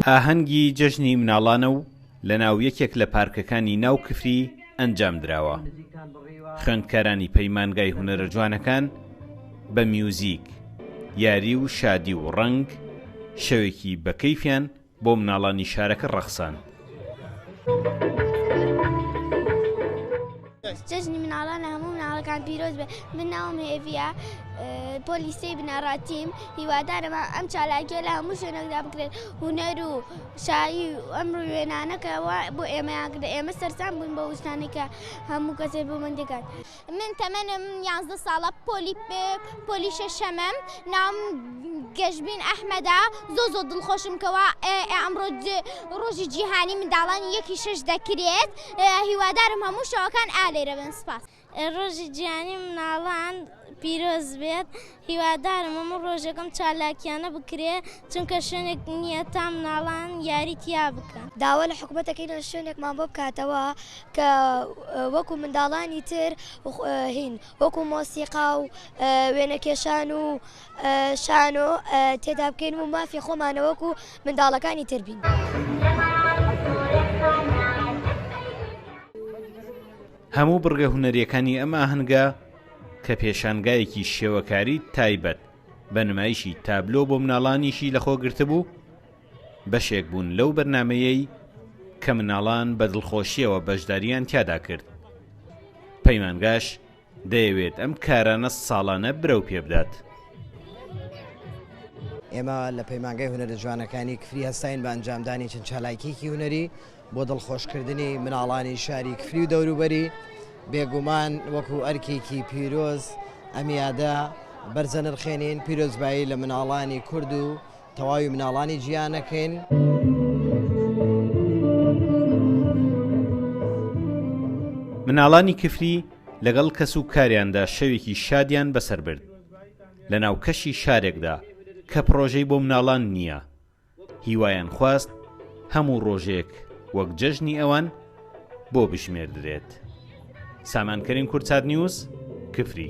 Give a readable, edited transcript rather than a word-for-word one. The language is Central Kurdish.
ئاهەنگی جەژنی مناڵانە و لەناو یەکێک لە پارکەکانی ناو کفری ئەنجامدراوە. خوێندکارانی پەیمانگای هونەرە جوانەکان بە میوزیک، یاری و شادی و ڕەنگ شەوێکی بەکەیفیان بۆ مناڵانی شارەکە ڕەخساند. جەژنی مناڵان لە هەموو مناڵەکان پیرۆز بێ من ناوم هێڤیە پۆلی سێی بنەڕەتیم هیوادارم ئەم چالاکیە لە هەموو شوێنێکدا بکرێت هونەر و شایی و ئەم ڕووێنانە کە بۆ ئێمەیان کرد ئێمە سەرسام بووین بەو شتانەی کە هەموو کەسێک بۆ من دەکات. من تەمەنم یانزدە ساڵە پۆلی پۆلی شەشەمم ناوم گەشبین ئەحمەدە زۆر زۆر دڵخۆشم کەوا ئەمڕۆ ڕۆژی جیهانی منداڵانی یەکی شەش دەکرێت هیوادارم هەموو شەوەکان ئالێرە بن سپاس. ڕۆژی جیهانی مناڵان پیرۆز بێت هیوادارم هەموو ڕۆژێک ئەم چالاکیانە بکرێت چونکە شوێنێک نییە تا مناڵان یاری تیا بکەن. داوا لە حکومەت دەکەین شوێنێکمان بۆ بکاتەوە کە وەکو منداڵانی تر هین وەکو مۆسیقا و وێنەکێشان و شانۆ تێدا بکەین و مافی خۆمانە وەکو منداڵەکانی تر بین. هەموو بڕگە هونەرییەکانی ئەم ئاهەنگە کە پێشانگایەکی شێوەکاری تایبەت بە نمایشی تابلۆ بۆ مناڵانیشی لەخۆ گرتبوو، بەشێک بوون لەو بەرنامەیەی کە مناڵان بە دڵخۆشییەوە بەشدارییان تیادا کرد. پەیمانگاش دەیەوێت ئەم کارانە ساڵانە برەو پێبدات. ئێمە لە پەیمانگای هونەرە جوانەکانی کفری هەستاین بە ئەنجامدانی چەند چالاکییەکی هونەری بۆ دڵخۆشکردنی مناڵانی شاری کفری و دەوروبەری، بێگومان وەکو ئەرکێکی پیرۆز ئەم یادە بەرزەنرخێنین، پیرۆزبایی لە مناڵانی کورد و تەواوی مناڵانی جیهان ئەکەین. مناڵانی کفری لەگەڵ کەس و کاریاندا شەوێکی شادیان بەسەر برد لەناو کەشی شارێکدا کە پڕۆژەی بۆ مناڵان نییە، هیوایان خواست هەموو ڕۆژێک وەک جەژنی ئەوان بۆ بژمێردرێت. سامان کەریم کوردسات نیوز، کفری.